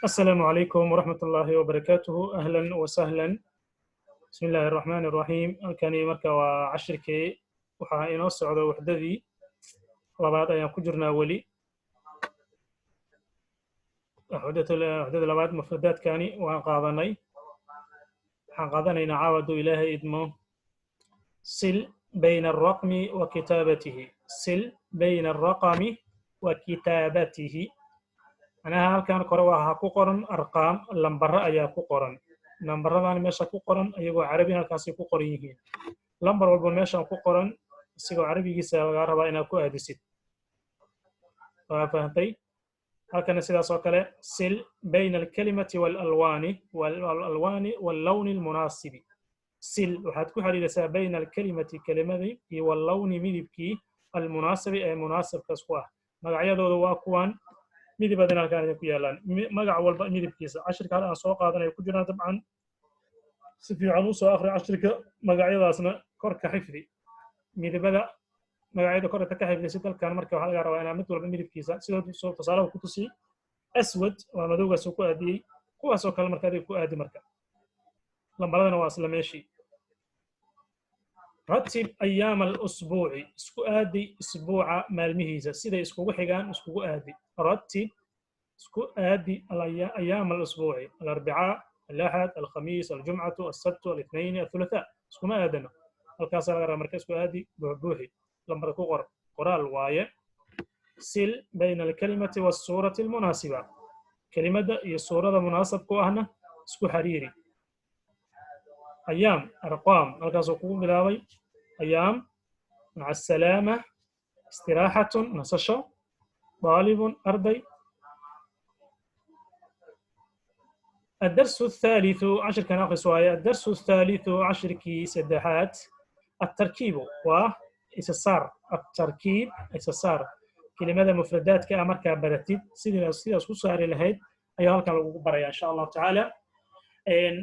السلام عليكم ورحمة الله وبركاته. أهلا وسهلا. بسم الله الرحمن الرحيم. Halkani marka waa cashirkii waxaa inoo socda waxdadii labaad ayaan ku jirnaa weli waxdada labaad. Mufradaadkani waan qaadanay. Waxaan qaadanaynaa caawa, hadduu Ilaahay idmo, sil bayna alraqmi wa kitaabatihi. Sil bayna alraqami wa kitaabatihi, macnaha halkan kore waxaa ku qoran arqaam, lambaro ayaa ku qoran. Lambaradan meesha ku qoran iyagoo carabi halkaasay ku qoran yihiin. Lambar walba meeshan ku qoran isigoo carabigiisa lagaa rabaa inaad ku aadisid. Waa fahantay? Halkana sidaas oo kale, sil bayna alkalimati walalwaani wallawni almunaasibi. Sil, waxaad ku xiriirisaa, bayna alkalimati, kelimadii, iyo wallawni, midibkii, almunaasibi, ee munaasibkaas ku ah. Magacyadooda waa kuwan, midibadina halkaan idin ku yaalaan, magac walba midibkiisa. Cashirka hal aan soo qaadanayo ku jiraan dabcan. Si fiican u soo akhri cashirka, magacyadaasna korka xifdi, midibada magacyada korka ka xifdi. Si dalkan marka waxaa laga rabaa inaa mid walba midibkiisa sidoo tusaalaha ku tusiyey. Aswad waa madowgaas ku aadiyey, kuwaas oo kale marka adiga ku aadi. Marka lambaradana waa isla meeshii. Ratib ayaam alusbuuci, isku aadi isbuuca maalmihiisa, siday iskugu xigaan iskugu aadi. Ratib, isku aadi, ayaam alusbuuci: alarbicaa, alaxad, alkhamiis, aljumcatu, alsabtu, alithnain, althulathaa. Iskuma aadano, halkaasaa laga rabaa. Marka isku aadi, buuxbuuxi, lambar ku qor, qoraal waaye. Sil bayna alkalimati waasuurati almunaasiba, kelimadda iyo suurada munaasabku ahna isku xiriiri. Ayaam, arqaam halkaasuu kugu bilaabay. Ayaam: maca asalaama, istiraaxatun, nasasho, daalibun, arday. الدرس الثالث عشر كان أخي سوايا. الدرس الثالث عشر كي سدحات، التركيب وإسسار. التركيب إسسار كلمة مفردات كأمركا برتid sidii sidaas ku saari lahayd ayaa halkan lagu baraya, insha Allahu tacaala.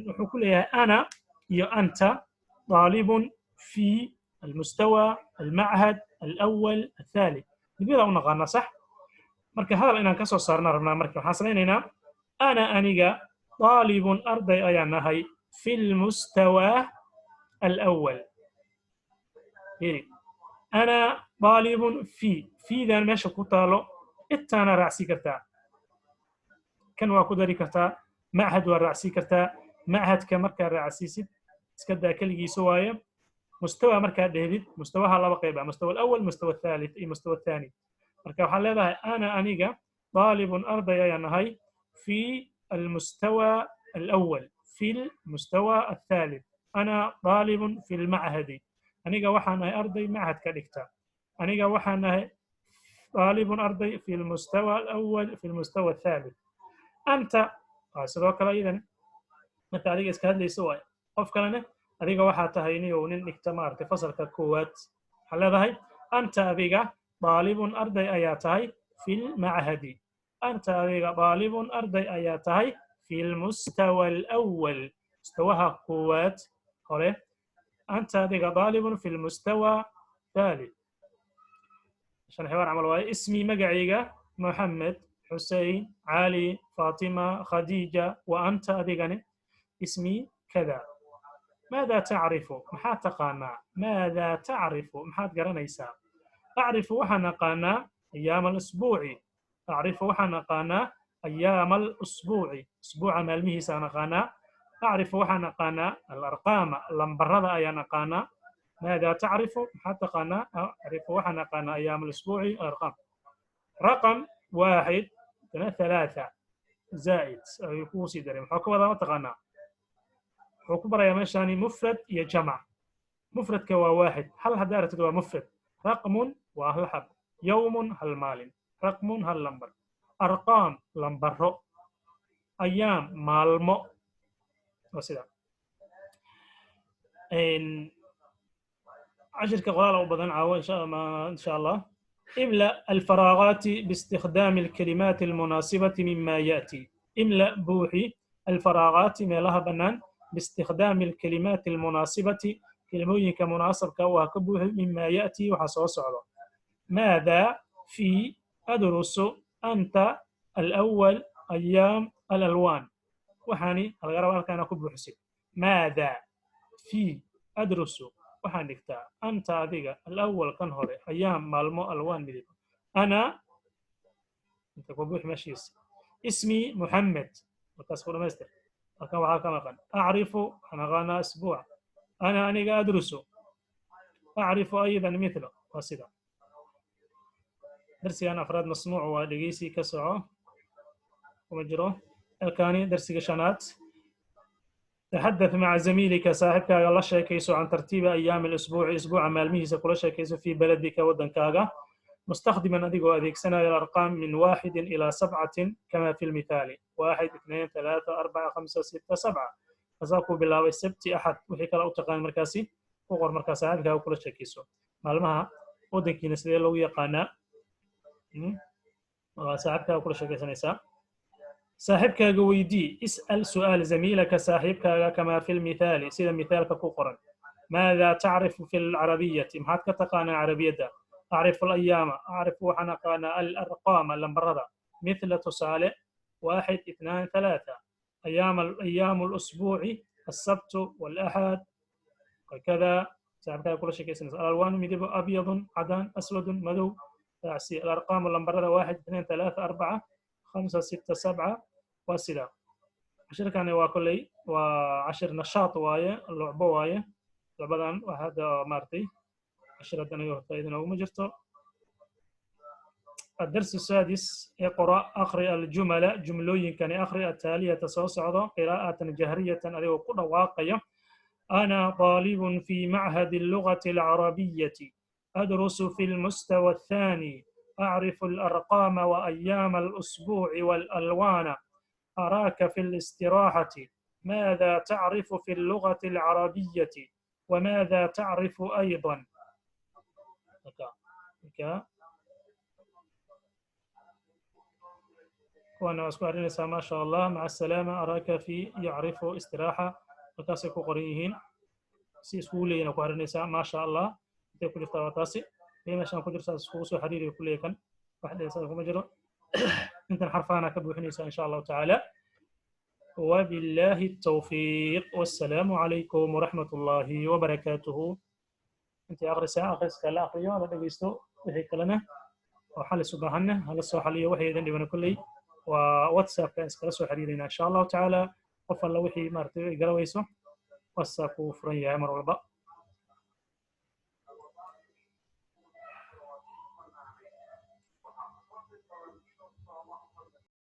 Wuxuu ku leeyahay: ana iyo anta طالب في المستوى المعهد الأول الثالث. Midmida u naqaanaa sax. Marka hadal inaan ka soo saarna rabnaa. Marka waxaan samaynaynaa: ana, aniga, طالب, arday ayaan nahay, في المستوى الأول. Fiiri, أنا طالب في, fiidan meesha ku taalo intaana raacsii kartaa, kan waa ku dari kartaa, machad waa raacsii kartaa. Machadka markaa raacsiisid, iska daa keligiisa waaye. Mustawa markaa dhehdid, mustawaha laba qayb ah: mustawa alawal, mustawa athalith iyo mustawa athani. Marka waxaan leedahay: ana, aniga, طالب, arday ayaan nahay, في المستوى الأول، في المستوى الثالث. أنا طالب في المعهد، aniga waxaan ahay arday machadka dhigta. Aniga waxaan ahay طالب, arday, في المستوى الأول، في المستوى الثالث. أنت sidoo kale iyadan marka adiga iska hadlaysa waay. Qof kalena, adiga waxaa tahay niyow nin dhigta maaragtay fasalka koowaad. Waxaa leedahay: أنت, adiga, طالب, arday ayaa tahay, في المعهد. أنت, adiga, طالب, arday ayaa tahay, في المستوى الأول, mustawaha koowaad hore. أنت, adiga, طالب في المستوى الثالث. عشان حوار camal waaye. اسمي, magacayga, محمد، حسين، علي، فاطمة، خديجة. وأنت, adigane, اسمي كذا. ماذا تعرف؟ Maxaad taqaanaa? ماذا تعرف؟ Maxaad garanaysaa? أعرف, waxaan aqaanaa, أيام الأسبوع. أعرف, waxaan aqaanaa, أيام الأسبوع, usbuuca maalmihiisaan aqaanaa. أعرف, waxaan aqaanaa, الأرقام, lambarada ayaan aqaanaa. ماذا تعرف؟ Maxaad taqaanaa? أعرف, waxaan aqaanaa, أيام الأسبوع، الأرقام. رقم واحد، اثنين، ثلاثة، زائد ayuu kugu sii daray. Muxuu ka wadaa ma taqaanaa? Wuxuu ku barayaa meeshaani mufrad iyo jamac. Mufradka waa waaxid, hal haddaa aragtid waa mufrad. رقم waa hal xab, يوم hal maalin, رقم hal lambar, أرقام lambaro, أيام maalmo, waa sida. Cashirka qoraal u badan caawo insha Allah. املأ الفراغات باستخدام الكلمات المناسبة مما يأتي. املأ, buuxi, الفراغات, meelaha bannaan, باستخدام الكلمات المناسبة, kelimooyinka munaasabka waa ka buuxi, مما يأتي, waxa soo socdo. ماذا، في، أدرس، أنت، الأول، أيام الألوان. وحاني الغرب كان كبوحسي ماذا في أدرس waxaan dhigtaa anta adiga alawal kan hore ayaam maalmo alwaan midib ana inta ku buux meeshiisa ismi muxamed markaas ku dhamaystir halkan waxaa ka maqan acrifu waxaan aqaanaa isbuuc ana aniga adrusu acrifu aydan mithla waa sida darsigan afraad masmuuc waa dhegeysi ka soco kuma jiro halkaani darsiga shanaad تحدث مع زميلك صاحبك لا شيكيسو عن ترتيب أيام الأسبوع أسبوع مالميسا كل شيكيسو في بلدك ودنكاغا مستخدما أديكو أديك سنة الأرقام من 1 إلى 7 كما في المثال 1 2 3 4 5 6 7 فساكو بالله السبت أحد وحي كلا أتقان مركزي وقر مركز صاحبك كل شيكيسو مالمها ودنكينا سيدي لو يقانا صاحبك كل شيكيسو صاحبك ويدي اسأل سؤال زميلك صاحبك كما في المثال سيدا مثالك كقرا ماذا تعرف في العربية محاد كتقانا عربية أعرف الأيام أعرف وحنقانا الأرقام اللمبرة مثل تسالة 1 2 3 أيام الأسبوع السبت والأحد وكذا صاحبك كل شيء كيسنس الألوان مدب أبيض عدن أسود مدو الأرقام اللمبرة 1 2 3 4 5 6 7 وسلا عشركani waa koley waa cashir nashaad waaye lucbo waaye lucbadan waa hadda maartay cashiradan iyo horta idin uguma jirto. الدرس السادس اقرأ أقرأ الجمل جملوين كان أقرأ التالية تصاعد قراءة جهرية أديو كل واقعية. أنا طالب في معهد اللغة العربية أدرس في المستوى الثاني أعرف الأرقام وأيام الأسبوع والألوان أراك في الاستراحة ماذا تعرف في اللغة العربية وماذا تعرف أيضا. وأنا أسكو ما شاء الله مع السلامة أراك في يعرف استراحة وتاسي قريهين سيسكولين وقرنيسا ما شاء الله تأكل افتراطاسي لما شان كجر ساسكوس وحريري كلية كان واحد يسألكم مجرى انت حرفانا كبوحنيسا إن شاء الله تعالى. وبالله التوفيق والسلام عليكم ورحمة الله وبركاته. انت أغرسا أغرس كلا أخريو على دقيستو وحي كلنا وحال سبحانه هل الصوحة وحي إذن لبنا كلي وواتساب كان اسكلا حريرنا إن شاء الله تعالى. قف الله وحي مارتي قرويسو واتساب وفرن يا عمر والبا.